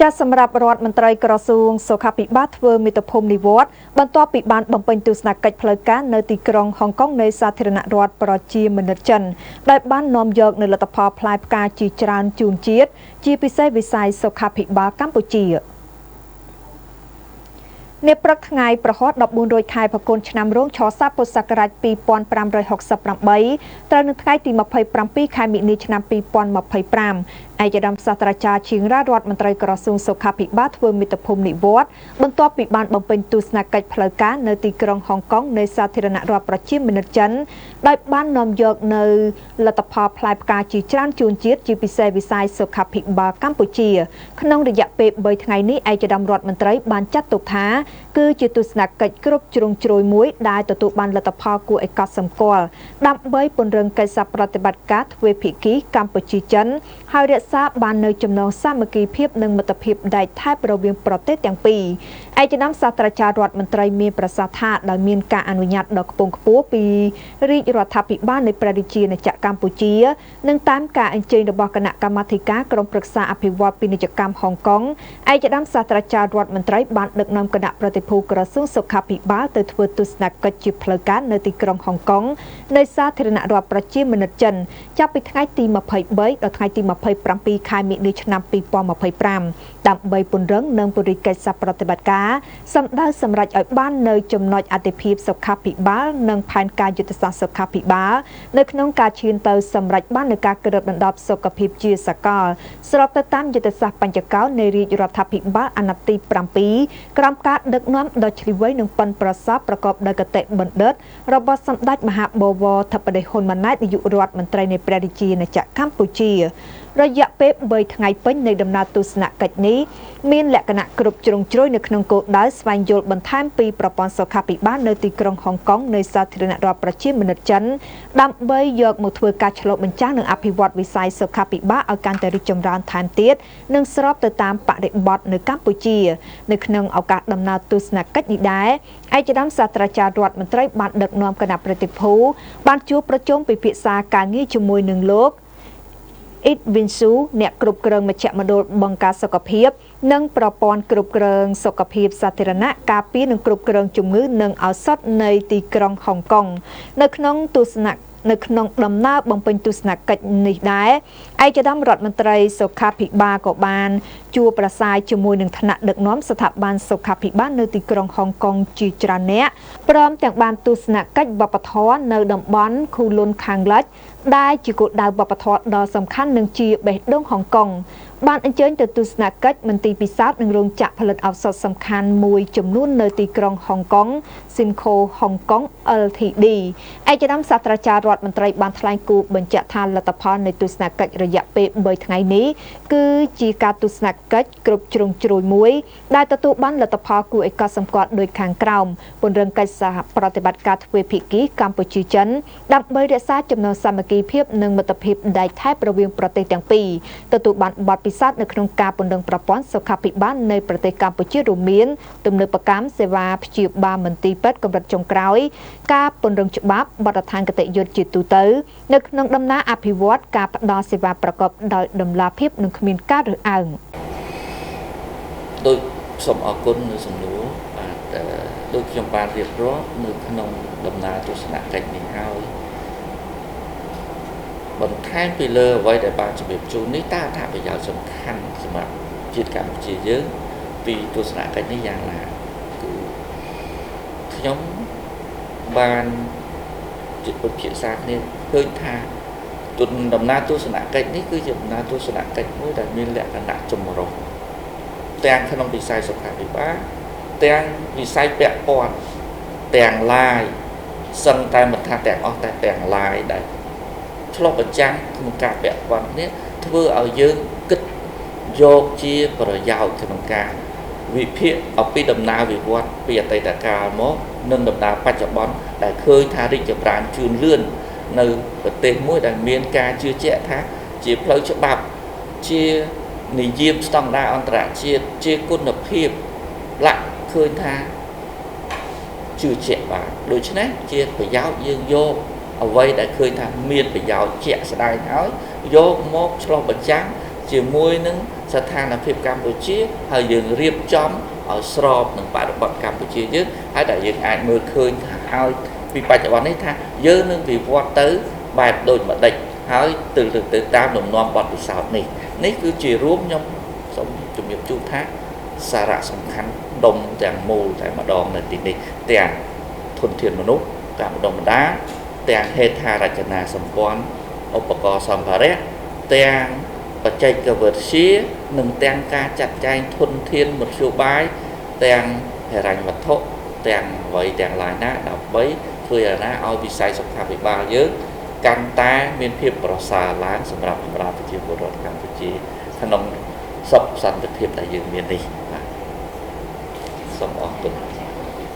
ចាស់សម្រាប់រដ្ឋមន្ត្រីក្រសួងសុខាភិបាលធ្វើមាតុភូមិនិវត្តន៍បន្ទាប់ពីបានបំពេញទស្សនកិច្ចផ្លូវការនៅទីក្រុងហុងកុងនៃសាធារណរដ្ឋប្រជាមានិតចិន ដែលបាននាំយកនូវលទ្ធផលផ្លែផ្កាជាច្រើនជូនជាតិ ជាពិសេសវិស័យសុខាភិបាលកម្ពុជា។ នាព្រឹកថ្ងៃប្រហោះ14រោចខែផល្គុនឆ្នាំរោងឆស័កពុទ្ធសករាជ2568ត្រូវនៅថ្ងៃទី27ខែមិនិនាឆ្នាំ2025ឯកឧត្តមសាស្ត្រាចារ្យឈៀងរ៉ារដ្ឋមន្ត្រីក្រសួងសុខាភិបាលធ្វើមាតុភូមិនិវត្តន៍បន្ទាប់ពីបានបំពេញទស្សនកិច្ចផ្លូវការនៅទីក្រុងហុងកុងនៃសាធារណរដ្ឋប្រជាមានិតចិន ដោយបាននាំយកនៅលទ្ធផលផ្លែផ្កាជាច្រើនជូនជាតិ ជាពិសេសវិស័យសុខាភិបាលកម្ពុជា។ ក្នុងរយៈពេល3ថ្ងៃនេះឯកឧត្តមរដ្ឋមន្ត្រីបានចាត់ទុកថាគឺជាទស្សនកិច្ចគ្រប់ជ្រុងជ្រោយមួយដែលទទួលបានលទ្ធផលគួរឲ្យកត់សម្គាល់ដើម្បីពង្រឹងកិច្ចសហប្រតិបត្តិការទ្វេភាគីកម្ពុជាចិន ហើយរក្សាបាននូវចំណងសាមគ្គីភាពនិងមិត្តភាពដែកថែបរវាងប្រទេសទាំងពីរ។ ឯកឧត្តមសាស្ត្រាចារ្យរដ្ឋមន្ត្រីមានប្រសាសន៍ថាដោយមានការអនុញ្ញាតដ៏ខ្ពង់ខ្ពស់ពីរាជរដ្ឋាភិបាលនៃព្រះរាជាណាចក្រកម្ពុជា និងតាមការអញ្ជើញរបស់គណៈកម្មាធិការក្រុមប្រឹក្សាអភិវឌ្ឍពាណិជ្ជកម្មហុងកុងឯកឧត្តមសាស្ត្រាចារ្យរដ្ឋមន្ត្រីបានដឹកនាំគណៈប្រតិភូក្រសួងសុខាភិបាលទៅធ្វើទស្សនកិច្ចជាផ្លូវការនៅទីក្រុងហុងកុងនៃសាធារណរដ្ឋប្រជាមានិតចិន ចាប់ពីថ្ងៃទី23ដល់ថ្ងៃទី27ខែមិនិនាឆ្នាំ2025ដើម្បីពង្រឹងនិងពង្រីកកិច្ចសហប្រតិបត្តិការសម្ដៅសម្រេចឲ្យបាននៅចំណុចអតិភិបសុខាភិបាលនិងផែនការយុទ្ធសាស្ត្រសុខាភិបាលនៅក្នុងការឈានទៅសម្រេចបាននូវការគ្របដណ្ដប់សុខភាពជាសកលស្របទៅតាមយុទ្ធសាស្ត្របញ្ចកោណនៃរាជរដ្ឋាភិបាលអាណត្តិទី7ក្រោមការដឹកនាំដ៏ឈ្លាសវៃនិងប៉ិនប្រសប់ប្រកបដោយគតិបណ្ឌិតរបស់សម្ដេចមហាបវរធិបតីហ៊ុនម៉ាណែតនាយករដ្ឋមន្ត្រីនៃព្រះរាជាណាចក្រកម្ពុជា។ រយៈពេល3ថ្ងៃពេញនៃដំណើរទស្សនកិច្ចនេះមានលក្ខណៈគ្រប់ជ្រុងជ្រោយនៅក្នុងគោលដៅស្វែងយល់បន្ថែមពីប្រព័ន្ធសុខាភិបាលនៅទីក្រុងហុងកុងនៃសាធារណរដ្ឋប្រជាមានិតចិនដើម្បីយកមកធ្វើការឆ្លុះបញ្ចាំងនិងអភិវឌ្ឍវិស័យសុខាភិបាលឲ្យកាន់តែរីកចម្រើនថែមទៀតនិងស្របទៅតាមបរិបទនៅកម្ពុជា។ នៅក្នុងឱកាសដំណើរទស្សនកិច្ចនេះដែរឯកឧត្តមសាស្ត្រាចារ្យរដ្ឋមន្ត្រីបានដឹកនាំគណៈប្រតិភូបានជួបប្រជុំពិភាក្សាការងារជាមួយនឹងលោកអ៊ីតវិនស៊ូអ្នកគ្រប់គ្រងមជ្ឈមណ្ឌលបង្ការសុខភាពនិងប្រព័ន្ធគ្រប់គ្រងសុខភាពសាធារណៈការពារនិងគ្រប់គ្រងជំងឺនិងឱសថនៃទីក្រុងហុងកុង។ នៅក្នុងទស្សននៅក្នុងដំណើរបំពេញទស្សនកិច្ចនេះដែរឯកឧត្តមរដ្ឋមន្ត្រីសុខាភិបាលក៏បានជួបប្រស័យជាមួយនឹងថ្នាក់ដឹកនាំស្ថាប័នសុខាភិបាលនៅទីក្រុងហុងកុងជាច្រើនអ្នកព្រមទាំងបានទស្សនកិច្ចវប្បធម៌នៅតំបន់ខូលុនខាងលិចដែលជាគោលដៅវប្បធម៌ដ៏សំខាន់និងជាបេះដូងហុងកុងបានអញ្ជើញទៅទស្សនកិច្ចមន្ទីរពិសោធន៍និងរោងចក្រផលិតឱសថសំខាន់មួយចំនួននៅទីក្រុងហុងកុង Simco Hong Kong Ltd។ ឯកឧត្តមសាស្ត្រាចារ្យរដ្ឋមន្ត្រីបានថ្លែងគូបញ្ជាក់ថាលទ្ធផលនៃទស្សនកិច្ចរយៈពេល3ថ្ងៃនេះគឺជាការទស្សនកិច្ចគ្រប់ជ្រុងជ្រោយមួយដែលទទួលបានលទ្ធផលគួរឲ្យកត់សម្គាល់ដូចខាងក្រោមពង្រឹងកិច្ចសហប្រតិបត្តិការទ្វេភាគីកម្ពុជាចិនដើម្បីរក្សាចំណងសាមគ្គីភាពនិងមិត្តភាពដែកថែបរវាងប្រទេសទាំងពីរទទួលបានបទពិសោធន៍នៅក្នុងការពង្រឹងប្រព័ន្ធសុខាភិបាលនៃប្រទេសកម្ពុជារួមមានទំនើបកម្មសេវាព្យាបាលមន្ទីរពេទ្យកម្រិតចុងក្រោយការពង្រឹងច្បាប់បទដ្ឋានគតិយុត្តជាទូទៅនៅក្នុងដំណើរអភិវឌ្ឍការផ្ដល់សេវាប្រកបដោយតម្លាភាពនិងគ្មានការរើសអើង។ ដោយសូមអរគុណនៅសំណួរបាទដូចខ្ញុំបានរៀបរាប់នៅក្នុងដំណើរទស្សនកិច្ចនេះហើយបន្ថែមពីលើអ្វីដែលបានជម្រាបជូននេះតើអត្ថប្រយោជន៍សំខាន់សម្រាប់ជាតិកម្ពុជាយើងពីទស្សនកិច្ចនេះយ៉ាងណាគឺខ្ញុំបានជិតពិភាក្សាគ្នាឃើញថាទុនដំណើរទស្សនកិច្ចនេះគឺជាដំណើរទស្សនកិច្ចមួយដែលមានលក្ខណៈចម្រុះទាំងក្នុងវិស័យសុខាភិបាលទាំងវិស័យពាក់ព័ន្ធទាំងឡាយសឹងតែមិនថាទាំងអស់តែទាំងឡាយដែលឆ្លុះបញ្ចាំងក្នុងការពាក់ព័ន្ធនេះធ្វើឲ្យយើងគិតយកជាប្រយោជន៍ក្នុងការវិភាគអំពីដំណើរវិវត្តពីអតីតកាលមកនិងដំណើរបច្ចុប្បន្នដែលឃើញថារីកចម្រើនជឿនលឿននៅប្រទេសមួយដែលមានការជឿជាក់ថាជាផ្លូវច្បាប់ជានិយមស្តង់ដារអន្តរជាតិជាគុណភាពលាក់ឃើញថាជឿជាក់បានដូច្នេះជាប្រយោជន៍យើងយកអ្វីដែលឃើញថាមានប្រយោជន៍ជាក់ស្ដែងហើយយកមកឆ្លុះបញ្ចាំង ជាមួយនឹងស្ថានភាពកម្ពុជាហើយយើងរៀបចំឲ្យស្របនឹងបរិបទកម្ពុជាយើងហើយដែលយើងអាចមើលឃើញថាឲ្យពីបច្ចុប្បន្ននេះថាយើងនឹងវិវត្តទៅបែបដូចម្ដេចហើយទៅតាមលំនាំបទពិសោធន៍នេះនេះគឺជារួមខ្ញុំសូមជំរាបជូនថាសារៈសំខាន់ដុំទាំងមូលតែម្ដងនៅទីនេះទាំងធនធានមនុស្សការបណ្ដុះបណ្ដាលទាំងហេដ្ឋារចនាសម្ព័ន្ធឧបករណ៍សម្ភារៈទាំងបច្ចេកវិទ្យានិងទាំងការចាត់ចែងធនធានមធ្យោបាយទាំងហិរញ្ញវត្ថុទាំងអ្វីទាំងឡាយណាដើម្បីធ្វើយ៉ាងណាឲ្យវិស័យសុខាភិបាលយើងកាន់តែមានភាពប្រសើរឡើងសម្រាប់បម្រើប្រជាពលរដ្ឋកម្ពុជាក្នុងសុខសន្តិភាពដែលយើងមាននេះបាទសូមអរគុណ។